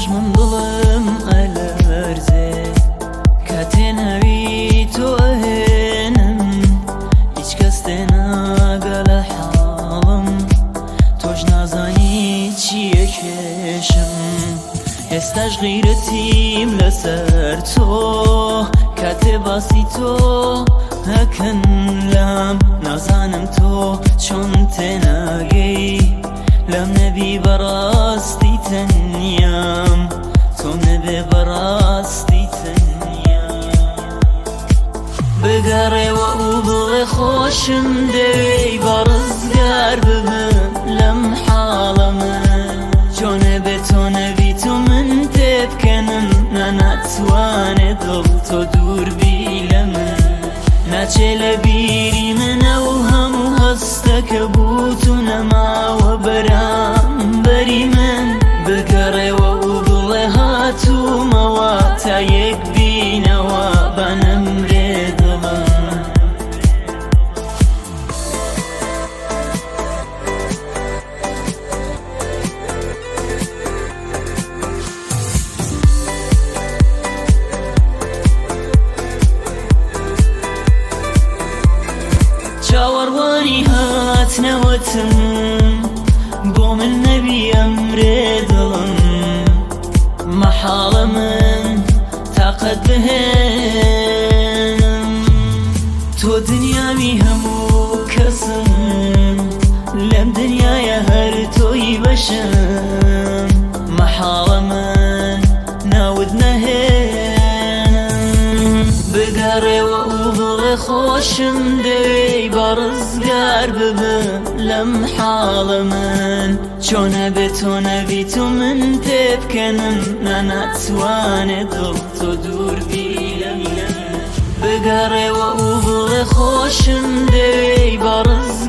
ئێستاش من دڵم ئەلەرزێ کاتێ ناوی تۆ ئەهێنم، هیچ کەس تێناگا لە حاڵم، تۆش نازانی چییە کێشم. ئێستاش غیرەتیم لەسەر تۆ، کاتێ باسی تۆ ئەکەن لام، نازانم تۆ چۆن تێناگەی لەم نەبی بەڕاستی تەنیام، تۆ نەبێ بەڕاستی تەنیام. بگەڕێوە و بڵێ خۆشم دەوێی، با ڕزگار ببم لەم حاڵە من. چۆنە بێ تۆ نەبی تو من تێبکەنم، ناناتوانێ دڵ تۆ دوور بی لە من. ناچێ لە بیری منە و هەموو هەستەکە بوو تو نەماوە بەرامبەری من. بگەڕێوە و بڵێ هاتوومەوە تا یەک بینەوە با نەمرێ دڵم. چاوەڕوانی هاتنەوەتم بۆ من نەبی ئەمرێ دڵم، مەحاڵە من تاقەت بهێنم. تۆ دنیامی هەموو کەسم، لەم دنیاە هەر تۆی بەشم، مەحاڵە من ناوت نەهێنم. بگەڕێوە و بڵێ خۆشم دەوێی، با ڕزگار ببم لەم حاڵە من. چۆنە بێ تۆ نەبی تو من تێبکەنم، ناناتوانێ دڵ تۆ دوور بی لە من. بگەڕێوە و بڵێ خۆشم دەوێی، با ڕزگار